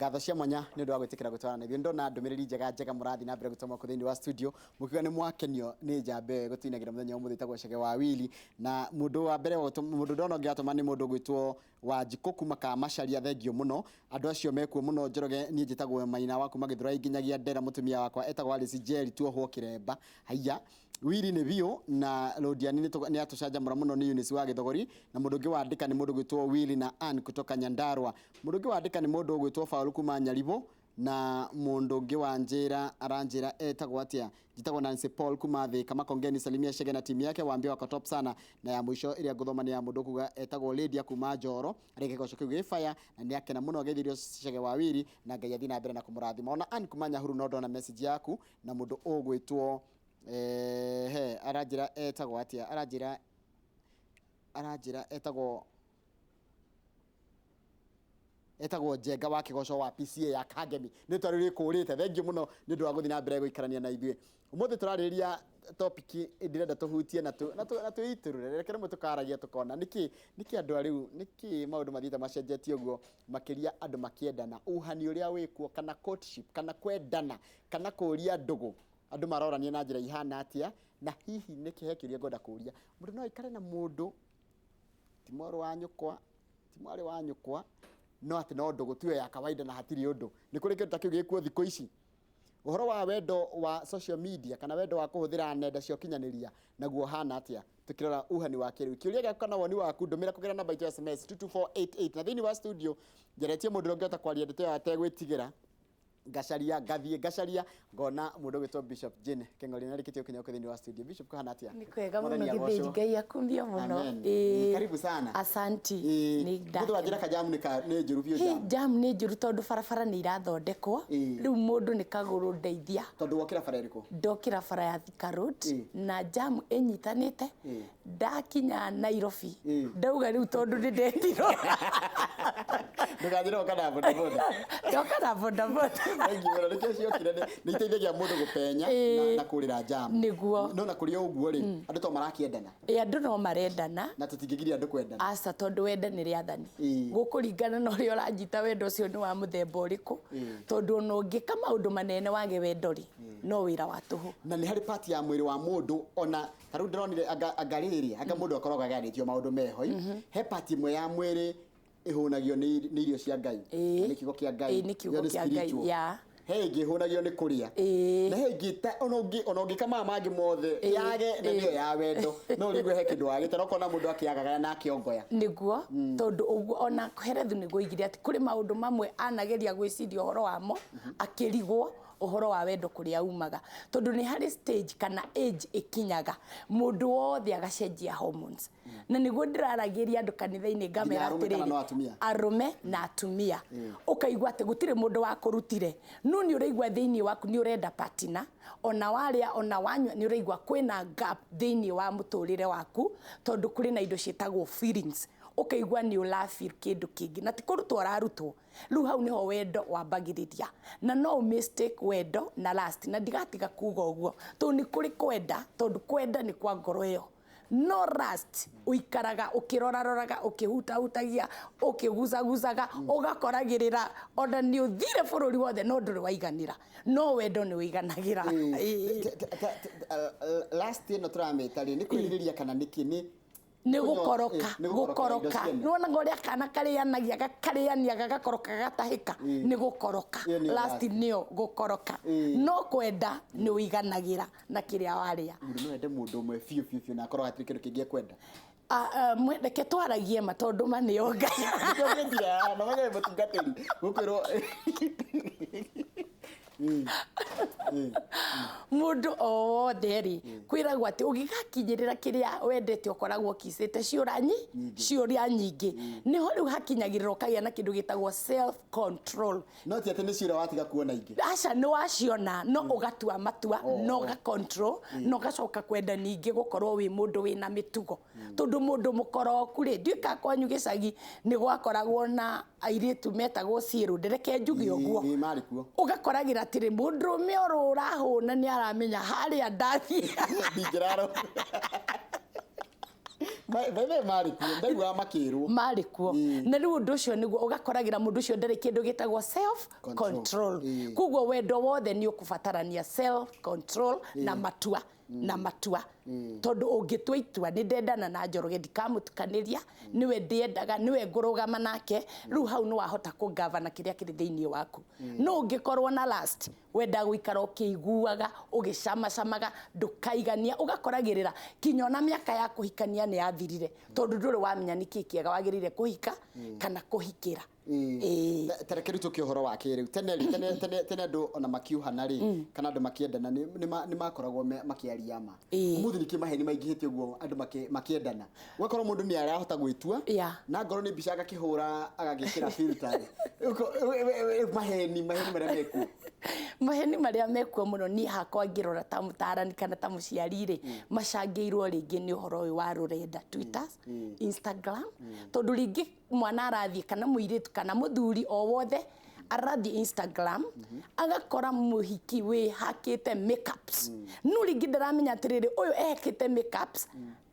Ngatho cia mwanya nĩ ũndũ wa gwĩtĩkĩra gũtwarana na ithuĩ. Ndona ndũmĩrĩri njega njega mũrathiĩ na mbere gũtũma kũ thĩinĩ wa studio mũkiuga nĩ mwakenio nĩ njamba ĩyo ĩgũtũinagĩra mũthenya wa ũmũthĩ ĩtagwo Chege wa Willy. Na mũndũ wa mbere mũndũ ndona ũngĩ watũma nĩ mũndũ ũgwĩtwo Wanjikũ kuma Kamacharia, thengio mũno andũ acio mekuo mũno. Njoroge, niĩ njĩtagwo Maina wa kuma Gĩthũrai nginyagia Ndera, mũtumia wakwa etagwo Alice Njeri, tuohwo kĩremba. Haiya, Willy nĩ biũ na Rũndiani nĩ atũcanjamũra mũno nĩ Eunice wa Gĩthogori. Na mũndũ ũngĩ wandĩka nĩ mũndũ ũgwĩtwo Willy na Ann kutoka Nyandarua. Mũndũ ũngĩ wandĩka nĩ mũndũ ũgwĩtwo Paul kuma Nyaribũ. Na mũndũ ũngĩ wanjĩra aranjĩra etagwo atĩa, njĩtagwo Nancy Paul kuma Thika Makongeni, salimia Chege na timu yake, waambia wako top sana. Na ya mũico ĩrĩa ngũthoma nĩ ya mũndũ ũkuga etagwo Lydia kuma Njoro, arĩ kĩgoco kĩu gĩ fire na nĩ akena mũno ageithĩrio Chege wa Willy na Ngai athiĩ na mbere na kũmũrathima. Ona Ann kuma Nyahururu no ndona message yaku. Na mũndũ ũgwĩtwo he aranjĩra etagwo atĩa, aranjĩra etagwo Njenga wa Kĩgoco wa PCA ya Kangemi, nĩ twarĩ rĩkũrĩte. Thengiũ mũno nĩ ũndũ wa gũthiĩ na mbere gũikarania na ithuĩ. Ũmũthĩ tũrarĩrĩria topic ndĩrenda tũhutie na twĩitũrũre. Reke rĩmwe tũkaragia tũkona nĩkĩ andũ a rĩu, nĩkĩ maũndũ mathiĩte macenjetie ũguo, makĩria andũ makĩendana, uhani ũrĩa wĩkuo, kana courtship, kana kwendana, kana kũria ndũgũ, andũ marorania na njĩra ihana atĩa. Na hihi nĩkĩ, he kĩũria ngwenda kũria, mũndũ no aikare na mũndũ ti mwarĩ wa nyũkwa, ti mwarĩ wa nyũkwa, no atĩ no ndũgũ tu ya kawaida na hatirĩ ũndũ? Nĩ kũrĩ kĩndũ ta kĩu gĩkuo thikũ ici? Ũhoro wa wendo wa social media kana wendo wa kũhũthĩra nenda cia ũkinyanĩria naguo ũhana atĩa, tũkĩrora uhani wa kĩrĩu? Kĩũria gĩaku kana woni waku ndũmĩra kũgerera namba itũ ya SMS 22488. Na thĩinĩ wa studio njeretie mũndũ ũrĩa ũngĩhota kwaria ndeto ĩyo ategwĩtigĩra. Ngacaria, ngathiĩ ngacaria, ngona mũndũ ũgwĩtwo Bishop Jane Keng'ori nĩ arĩkĩtie gũkinya gũkũ thĩinĩ wa studio. Bishop, kũhana atĩa? Nĩ kwega mũno. Mwathani Gĩthĩnji. agocwo. Ngai akumio mũno. Amen. Ĩĩ. Karibu sana. Asanti. Nĩ Mũndũ wanjĩra ndakena. kajamu nĩ njũru biũ. Hi, Jamu. Jam nĩ njũru tondũ barabara nĩ irathondekwo. Rĩu mũndũ nĩ kagũrũ ndeithia. Tondũ wokĩra bara ĩrĩkũ? Ndokĩra bara ya Thika Road na jam ĩnyitanĩte. Ndakinya Nairobi ndauga rĩu tondũ nĩ ndetirwo. Ndũkanjĩre woka na bodaboda. Ndoka na bodaboda. Thank you mũno. Nĩkĩo ciokire, nĩ iteithagia mũndũ gũpenya na kũrĩra jam. Nĩguo. No na kũrĩ o ũguo rĩ, andũ to marakĩendana. Ĩ, andũ no marendana. Na tũtingĩgiria andũ kwendana. Aca, tondũ wenda nĩ rĩathani. Gũkũringana na ũrĩa ũranjita wendo ũcio nĩ wa mũthemba ũrĩkũ, tondũ ona ũngĩka maũndũ manene wage wendo rĩ, no wĩra wa tũhũ. Na nĩ harĩ part ya mwĩrĩ wa mũndũ, ona ta rĩu ndĩronire anga rĩrĩ anga mũndũ akoragwo agayanĩtio maũndũ meho he part ĩmwe ya mwĩrĩ ĩhũnagio nĩ irio cia Ngai. Na nĩ kiugo kĩa Ngai. Ĩĩ, nĩ kiugo Ĩyo nĩ kĩa Ngai, spiritual. He ĩngĩ ĩhũnagio nĩ kũrĩa. Na he ĩngĩ ta ona ũngĩka maya mangĩ mothe yage na nĩyo ya wendo, no ũrĩgue he kĩndũ wagĩte, na ũkona mũndũ akĩagaga na akĩongoya. Nĩguo, tondũ ũguo ona Herethu nĩguo oigire atĩ kũrĩ maũndũ mamwe anageria gwĩciria ũhoro wamo akĩrigwo ũhoro wa wendo kũrĩa umaga, tondũ nĩ harĩ stage kana age ĩkinyaga mũndũ wothe agacenjia hormones. Na nĩguo ndĩraragĩria andũ kanitha-inĩ ngamera Nginya arũme kana atĩrĩrĩ, no atumia? Arũme na atumia. Ũkaigua atĩ gũtirĩ mũndũ wakũrutire, no nĩ ũraigua thĩinĩ waku nĩ ũrenda partner, ona warĩa ona wanyua nĩ ũraigua kwĩna gap thĩinĩ wa mũtũrĩre waku, tondũ kũrĩ na indo ciĩtagwo feelings, ũkaigua nĩ ũra feel kĩndũ kĩngĩ na ti kũrutwo ũrarutwo. Rĩu hau nĩho wendo wambagĩrĩria, na no ũ mistake wendo na lust, na ndigatiga kuga ũguo tondũ nĩ kũrĩ kwenda, tondũ kwenda nĩ kwa ngoro ĩyo, no lust ũikaraga ũkĩroraroraga, ũkĩhutahutagia, ũkĩgucagucaga, ũgakoragĩrĩra ona nĩ ũthire bũrũri wothe no ndũrĩ waiganĩra, no wendo nĩ ũiganagĩra. Lust ĩno tũramĩta rĩ, nĩ kwĩrirĩria kana nĩkĩ nĩ Nĩ gũkoroka. Nĩ gũkoroka indo Gũkoroka. ciene. Nĩ wonaga ũrĩa kana karĩanagia gakarĩania gagakoroka gagatahĩka? Nĩ gũkoroka. Ĩyo nĩyo last lust. Nĩyo gũkoroka. No kwenda nĩ ũiganagĩra na kĩrĩa warĩa. Mũndũ no ende mũndũ ũmwe biũ biũ biũ na akorwo hatirĩ kĩndũ kĩngĩ ekwenda? Ah, ah, reke twaragie ma tondũ ma nĩyo Ngai. Nĩkĩo ngĩtira haha, na menye mũtungatĩri gũkwĩrwo. Mũndũ o wothe rĩ, kwĩragwo atĩ ũgĩgakinyĩrĩra kĩrĩa wendete ũkoragwo ũkicĩte ciũria nyingĩ. Nĩho rĩu hakinyagĩrĩra ũkagĩa na kĩndũ gĩtagwo self control. No ti atĩ nĩ ciũra watiga kuona ingĩ. Aca, nĩ waciona no ũgatua matua na ũga control na ũgacoka kwenda ningĩ gũkorwo wĩ mũndũ wĩna mĩtugo, tondũ mũndũ mũkoroku rĩ, ndiũĩ kana kwanyu gĩcagi nĩ gwakoragwo na airĩtu metagwo ciĩrũnde, reke njuge ũguo. Ĩĩ, marĩ kuo. Ũgakoragĩra atĩrĩ, mũndũrũme oro ũrahũna nĩ aramenya harĩa ndathiĩ ndingĩrarwo. Bethe marĩ kuo, ndaiguaga makĩrwo. Marĩ kuo. Na rĩu ũndũ ũcio nĩguo ũgakoragĩra mũndũ ũcio ndarĩ kĩndũ gĩtagwo self control. Control. Koguo wendo wothe nĩ ũkũbatarania self control na matua, tondũ ũngĩtua itua nĩ ndendana na Njoroge, ndikamũtukanĩria, nĩwe ndĩendaga, nĩwe ngũrũgama nake, rĩu hau nĩ wahota kũgavana kĩrĩa kĩrĩ thĩinĩ waku. No ũngĩkorwo na last, wenda gũikara ũkĩiguaga ũgĩcamacamaga, ndũkaigania, ũgakoragĩrĩra kinya ona mĩaka ya kũhikania nĩ yathirire, tondũ ndũrĩ wamenya nĩkĩ kĩega wagĩrĩire kũhika kana kũhikĩra. Ĩĩ. Ta reke rĩu tũke ũhoro wa kĩrĩu. Tene rĩ, tene tene tene andũ ona makiuhana rĩ, kana andũ makĩendana, nĩ makoragwo makĩaria ma. Ũmũthĩ nĩkĩ maheni maingĩhĩte ũguo andũ makĩendana? Ũgakorwo mũndũ nĩ arahota gwĩtua na ngorwo nĩ mbica agakĩhũra, agagĩkĩra filter rĩ. Maheni marĩa mekuo. Maheni marĩa mekuo mũno, niĩ hakwa ngĩrora ta mũtarani kana ta mũciari rĩ, macangĩirwo rĩngĩ nĩ ũhoro ũyũ wa rũrenda, Twitter, Instagram, tondũ rĩngĩ mwana arathiĩ, kana mũirĩtu kana mũthuri o wothe arathiĩ Instagram, agakora mũhiki wĩhakĩte makeups, no rĩngĩ ndaramenya atĩrĩrĩ, ũyũ ehakĩte makeups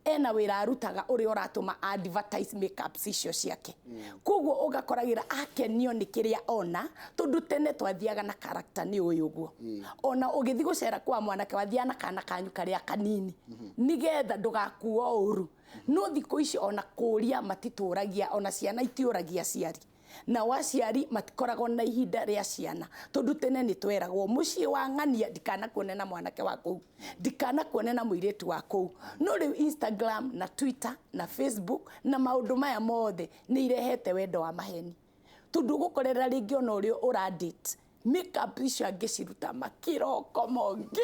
ena wĩra arutaga ũrĩa ũratũma advertise makeups icio ciake. Koguo ũgakoragĩra akenio nĩ kĩrĩa ona, tondũ tene twathiaga na character nĩ ũyũ ũguo. Ona ũgĩthiĩ gũcera kwa mwanake, wathiaga na kana kanyu karĩa kanini nĩgetha ndũgakuo ũru. No thikũ ici ona kũria matitũragia, ona ciana itiũragia aciari, nao aciari matikoragwo na ihinda rĩa ciana, tondũ tene nĩ tweragwo mũciĩ wa ng'ania ndikanakuone na mwanake wa kũu, ndikanakuone na mũirĩtu wa kũu. No rĩu Instagram na Twitter na Facebook na maũndũ maya mothe nĩ irehete wendo wa maheni, tondũ ũgũkorera rĩngĩ ona ũrĩa ũradate makeup icio angĩciruta makĩroko mongi.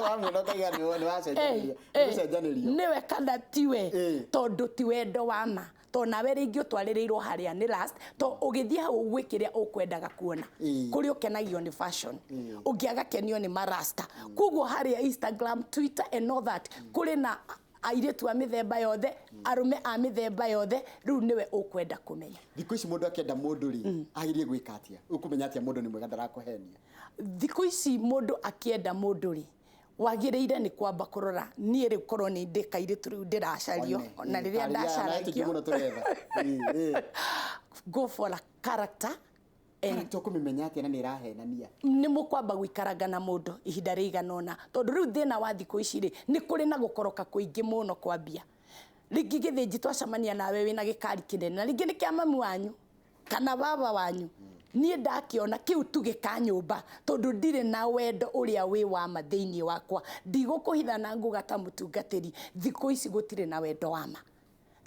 Wamwona ũkaiga nĩ wacenjanĩrio, nĩ gũcenjanĩrio. Nĩwe kana tiwe? Tondũ ti wendo wa ma, to nawe rĩngĩ ũtwarĩrĩirwo harĩa nĩ last, to ũgĩthiĩ hau gwĩ kĩrĩa ũkwendaga kuona. Kũrĩa ũkenagio nĩ fashion, ũngĩ agakenio nĩ marasta. Koguo harĩa Instagram, Twitter and all that, kũrĩ na airĩtu a mĩthemba yothe, arũme a mĩthemba yothe, rĩu nĩwe ũkwenda kũmenya. Thikũ ici mũndũ akĩenda mũndũ rĩ, agĩrĩire gwĩka atĩa? Ũkũmenya atĩa mũndũ nĩ mwega, ndarakũhenia? Thikũ ici mũndũ akĩenda mũndũ rĩ, wagĩrĩire nĩ kwamba kũrora, niĩ rĩu korwo nĩ ndĩ kairĩtu rĩu ndĩracario, na rĩrĩa ndacaragio, mũno tũretha. Ĩ, ĩ. Go for a character and Character ũkũmĩmenya atĩa na nĩ ĩrahenania? Nĩ mũkwamba gũikaranga na mũndũ ihinda rĩigana ũna, tondũ rĩu thĩna wa thikũ ici rĩ, nĩ kũrĩ na gũkoroka kũingĩ mũno. Kwambia rĩngĩ gĩthĩnji twacemania nawe wĩna gĩkari kĩnene, na rĩngĩ nĩ kĩa mamu wanyu kana baba wanyu, niĩ ndakĩona kĩu tu gĩka nyũmba, tondũ ndirĩ na wendo ũrĩa wĩ wa ma thĩinĩ wakwa. Ndigũkũhitha na nguga ta mũtungatĩri, thikũ ici gũtirĩ na wendo wa ma.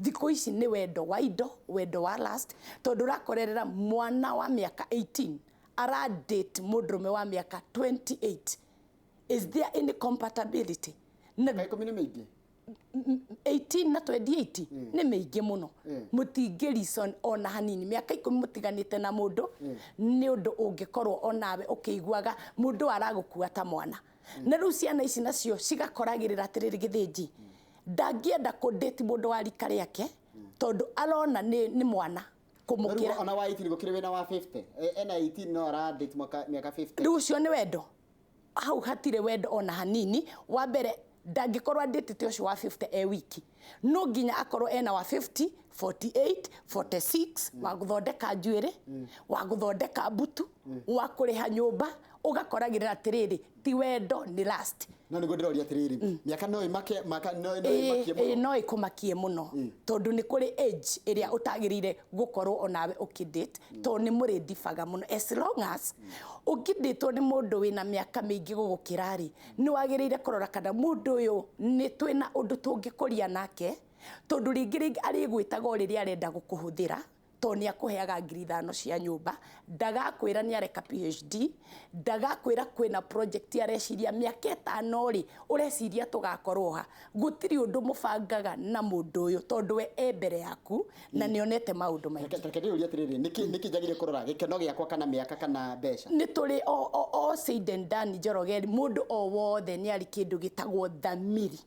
Thikũ ici nĩ wendo wa indo, wendo wa last, tondũ ũrakorerera mwana wa mĩaka 18 aradate mũndũrũme wa mĩaka 28. Is there any compatibility? Na Mĩaka 10 nĩ mĩingĩ. 18 na 28 nĩ mĩingĩ mũno. Mũtingĩ reason ona hanini. Mĩaka 10 mũtiganĩte na mũndũ nĩ ũndũ ũngĩkorwo onawe ũkĩiguaga mũndũ aragũkua ta mwana. Na rĩu ciana ici nacio cigakoragĩrĩra atĩrĩrĩ, gĩthĩnji ndangĩenda kũdate mũndũ wa rika rĩake, tondũ arona nĩ mwana kũmũkĩra. Rĩu ona wa 18 gũkĩrĩ wĩna wa 50. Ena 18 no aradate mwaka mĩaka 50. Rĩu ũcio nĩ wendo? Hau hatirĩ wendo ona hanini. Wa mbere, ndangĩkorwo andĩtĩte ũcio wa 50 e wiki, no nginya akorwo ena wa 50, 48, 46, wa gũthondeka njuĩrĩ, wa gũthondeka mbutu, wa kũrĩha nyũmba. Ũgakoragĩrĩra atĩrĩrĩ, ti wendo, nĩ last. No nĩguo ndĩroria atĩrĩrĩ, mĩaka no ĩmake, maka no ĩmakie Ĩĩ, mũno? No ĩkũmakie mũno, tondũ nĩ kũrĩ age ĩrĩa ũtagĩrĩire gũkorwo onawe ũkĩdate, tondũ nĩ mũrĩndibaga mũno. As long as ũngĩndĩtwo nĩ mũndũ wĩna mĩaka mĩingĩ gũgũkĩra rĩ, nĩ wagĩrĩire kũrora kana mũndũ ũyũ nĩ twĩna ũndũ tũngĩkũria nake, tondũ rĩngĩ rĩngĩ arĩgwĩtaga o rĩrĩa arenda gũkũhũthĩra, tondũ nĩ akũheaga 5,000 cia nyũmba, ndagakwĩra nĩ areka PhD, ndagakwĩra kwĩna project areciria mĩaka 5 rĩ, ũreciria tũgakorwo ha. Gũtirĩ ũndũ mũbangaga na mũndũ ũyũ, tondũ we e mbere yaku na nĩ onete maũndũ maingĩ. Reke ndĩũrie atĩrĩrĩ, nĩkĩ njagĩrĩire kũrora, gĩkeno gĩakwa kana mĩaka kana mbeca? Nĩ tũrĩ o said and done, Njoroge, mũndũ o wothe nĩ arĩ kĩndũ gĩtagwo thamiri,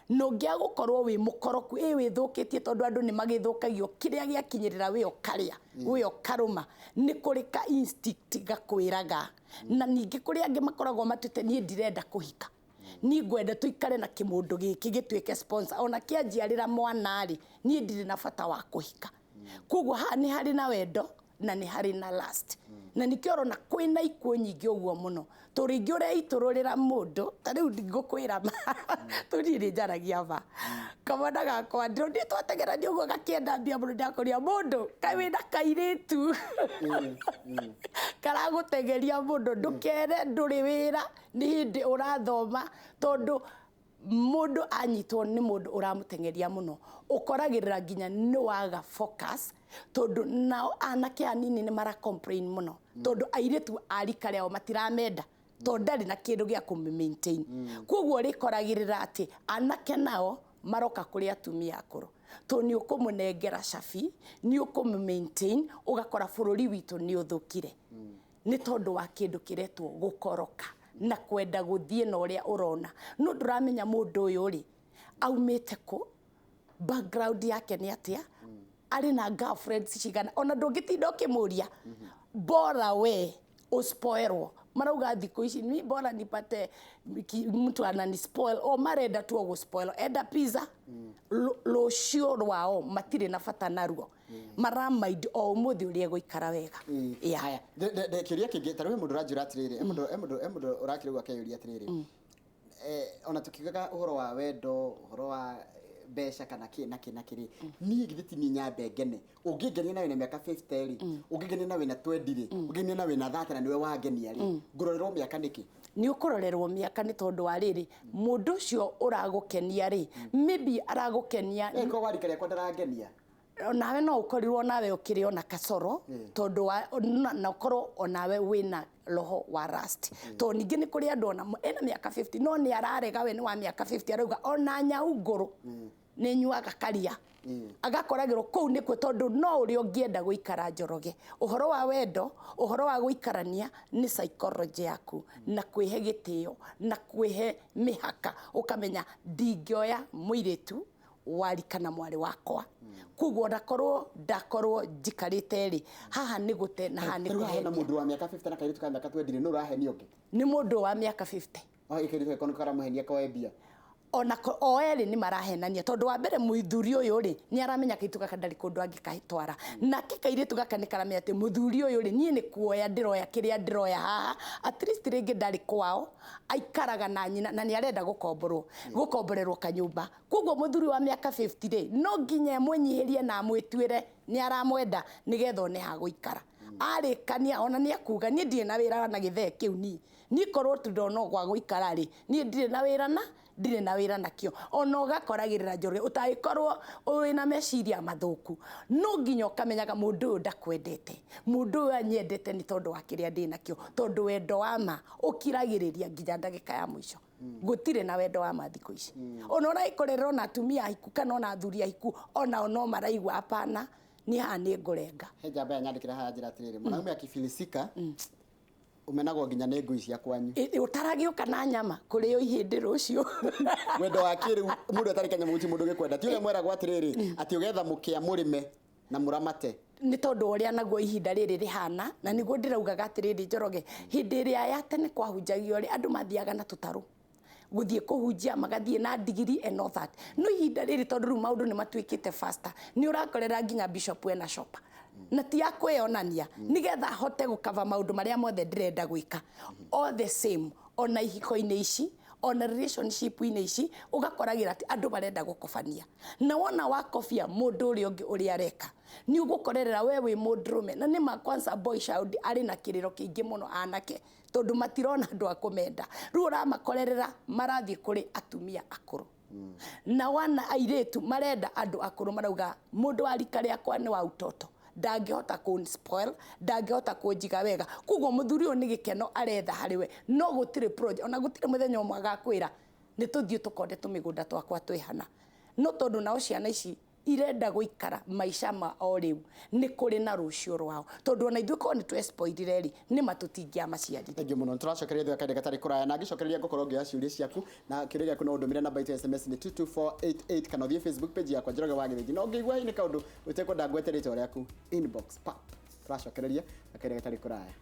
na ũngĩaga gũkorwo wĩ mũkoroku, ĩ wĩthũkĩtie, tondũ andũ nĩ magĩthũkagio kĩrĩa gĩakinyĩrĩra wĩ ũkarĩa wĩ ũkarũma, nĩ kũrĩ ka instinct gakwĩraga. Na ningĩ kũrĩ angĩ makoragwo matuĩte, niĩ ndirenda kũhika. Niĩ ngwenda tũikare na kĩmũndũ gĩkĩ gĩtuĩke sponsor, ona kĩanjiarĩra mwana rĩ, niĩ ndirĩ na bata wa kũhika. Koguo haha nĩ harĩ na wendo na nĩ harĩ na lust, na nĩkĩo ũrona kwĩna ikuũ nyingĩ ũguo mũno, tondũ rĩngĩ ũreitũrũrĩra mũndũ ta rĩu ngũkwĩra ma tũniĩ nĩ njaragia ma kamwana gakwa ndĩronire twategerania ũguo gakĩenda mbia mũno, ndakũria mũndũ kaĩ wĩna kairĩtu karagũtegeria mũndũ, ndũkere ndũrĩ wĩra, nĩ hĩndĩ ũrathoma, tondũ mũndũ anyitwo nĩ mũndũ ũramũteng'eria mũno, ũkoragĩrĩra nginya nĩ waga focus, tondũ nao anake anini nĩ mara complain mũno, tondũ airĩtu a rika rĩao matiramenda, tondũ ndarĩ na kĩndũ gĩa kũmĩ maintain. Koguo rĩkoragĩrĩra atĩ anake nao maroka kũrĩ atumia akũrũ, tondũ nĩ ũkũmũnengera cabi, nĩ ũkũmũ maintain, ũgakora bũrũri witũ nĩ ũthũkire nĩ tondũ wa kĩndũ kĩretwo gũkoroka na kwenda gũthiĩ na ũrĩa ũrona, no ndũramenya mũndũ ũyũ rĩ aumĩte kũ, background yake nĩ atĩa, arĩ na girlfriends cigana, ona ndũngĩtinda ũkĩmũria. Bora we uspoilwo, marauga thikũ ici ni bora nipate mtu anani spoil, o marenda tu o gũspoil, enda pizza rũciũ rwao matirĩ na bata naruo, maramaindi o ũmũthĩ ũrĩa egũikara wega. Yeah. Haya, kĩũria kĩngĩ, ta rĩu he mũndũ ũranjĩra atĩrĩrĩ, he mũndũ ũrakĩrĩu akeyũria atĩrĩrĩ, ona tukiugaga ũhoro wa wendo, ũhoro wa mbeca kana kĩ na kĩ na kĩ rĩ, niĩ githĩ ti niĩ nyambe ngene? Ũngĩngenia na wĩna mĩaka 50 rĩ, ũngĩngenia na wĩna 20 rĩ, ũngĩngenia na wĩna 30 na nĩwe wangenia rĩ, ngũrorerwo mĩaka nĩkĩ? Nĩ ũkũrorerwo mĩaka nĩ tondũ wa rĩrĩ, mũndũ ũcio ũragũkenia rĩ, maybe aragũkenia Ĩko wa rika rĩakwa ndarangenia. Nawe no ũkorirwo nawe ũkĩrĩ ona kacoro, tondũ wa na ũkorwo onawe wĩna roho wa lust, tondũ ningĩ nĩ kũrĩ andũ ona ena mĩaka 50 no nĩ ararega we nĩ wa mĩaka 50, arauga ona nyau ngũrũ nĩ nyuaga karia, agakoragĩrwo kũu nĩkuo, tondũ no ũrĩa ũngĩenda gũikara. Njoroge, ũhoro wa wendo, ũhoro wa gũikarania nĩ psychology yaku na kwĩhe gĩtĩo na kwĩhe mĩhaka, ũkamenya ndingĩoya mũirĩtu warika na mwarĩ wakwa, koguo onakorwo ndakorwo njikarĩte rĩ, haha nĩ gũte na haha nĩ Tarĩu haha hena kũhenia. Mũndũ wa mĩaka 50 na kairĩtu ka mĩaka 20 rĩ, nũ ũrahenia ũngĩ? Nĩ mũndũ wa mĩaka 50. O kairĩtu gako nĩko karamũhenia koe mbia. Ona o erĩ nĩ marahenania, tondũ wa mbere mũthuri ũyũ rĩ, nĩ aramenya kairĩtu gaka ndarĩ kũndũ angĩgatwara, nake kairĩtu gaka nĩ karamenya atĩ mũthuri ũyũ rĩ, niĩ nĩ kuoya ndĩroya kĩrĩa ndĩroya haha. At least rĩngĩ ndarĩ kwao, aikaraga na nyina na nĩ arenda gũkomborwo, gũkomborerwo kanyũmba. Koguo mũthuri wa mĩaka 50 rĩ, no nginya amwĩnyihĩrie na amwĩtuĩre nĩ aramwenda nĩgetha one ha gũikara. Arĩkania ona nĩ akuga niĩ ndirĩ na wĩra na gĩthee kĩu, niĩ korwo tu ndona gwa gũikara rĩ, niĩ ndirĩ na wĩra na ndirĩ na wĩra nakĩo. Ona ũgakoragĩrĩra, Njoroge, ũtangĩkorwo wĩna meciria mathũku, no nginya ũkamenyaga mũndũ ũyũ ndakwendete, mũndũ ũyũ anyendete nĩ tondũ wa kĩrĩa ndĩ nakĩo, tondũ wendo wa ma ũkiragĩrĩria nginya ndagĩka ya mũico. Gũtirĩ na wendo wa ma thikũ ici. Ona ũragĩkorerera ona atumia ahiku kana ona athuri ahiku, onao no maraigua hapana, niĩ haha nĩ ngũrenga. He njamba yanyandĩkĩra haha njĩra atĩrĩrĩ, mwanaume akifilisika umenagwo nginya nĩ ngui cia kwanyu. Ũtaragĩũka na nyama kũrĩo ihĩndĩ rũciũ. Wendo wa kĩrĩu, mũndũ atarĩ kanyamũ gũtirĩ mũndũ ũgĩkwenda, ti ũrĩa mweragwo atĩrĩrĩ, atĩ ũgetha mũkĩa mũrĩme na mũramate. Nĩ tondũ wa ũrĩa naguo ihinda rĩrĩ rĩhana, na nĩguo ndĩraugaga atĩrĩrĩ, Njoroge, hĩndĩ ĩrĩa ya tene kwahunjagio rĩ, andũ mathiaga na tũtarũ gũthiĩ kũhunjia, magathiĩ na ndigiri and all that. No ihinda rĩrĩ, tondũ rĩu maũndũ nĩ matuĩkĩte faster, nĩ ũrakorera nginya bishop ena shopper na ti ya kwĩyonania, nĩgetha ahote gũkava maũndũ marĩa mothe ndĩrenda gwĩka. All the same, ona ihiko-inĩ ici, ona relationship-inĩ ici, ũgakoragĩra atĩ andũ marenda gũkobania, na wona wakobia mũndũ ũrĩa ũngĩ ũrĩa areka, nĩ ũgũkorerera we wĩ mũndũrũme na nĩma kwanza boy child arĩ na kĩrĩro kĩingĩ mũno, anake, tondũ matirona andũ a kũmenda. Rĩu ũramakorerera marathiĩ kũrĩ atumia akũrũ, na wana airĩtu marenda andũ akũrũ, marauga mũndũ wa rika rĩakwa nĩ wa utoto, ndangĩhota kũn spoil, ndangĩhota kũnjiga wega. Koguo mũthuri ũyũ nĩ gĩkeno aretha harĩ we, no gũtirĩ project, ona gũtirĩ mũthenya ũmwe agakwĩra nĩ tũthiĩ tũkonde tũmĩgũnda twakwa twĩhana. No tondũ nao ciana ici irenda gũikara maica ma o rĩu, nĩ kũrĩ na rũciũ rwao, tondũ ona ithuĩ korwo nĩ twespoilire rĩ, nĩ ma tũtingĩamaciarire. Thank you mũno. Tũracokeria thutha kahinda gatarĩ kũraya, na ngĩcokereria ngũkorwo ngĩoya ciũria ciaku, na kĩũria gĩaku no ũndũmĩre namba itũ ya SMS nĩ 22488, kana ũthiĩ Facebook page yakwa, Njoroge wa Gĩthĩnji, na ũngĩigua hihi nĩ kaũndũ ũtekwenda ngwete rĩtwa rĩaku, inbox pap. Tũracokereria na kahinda gatarĩ kũraya.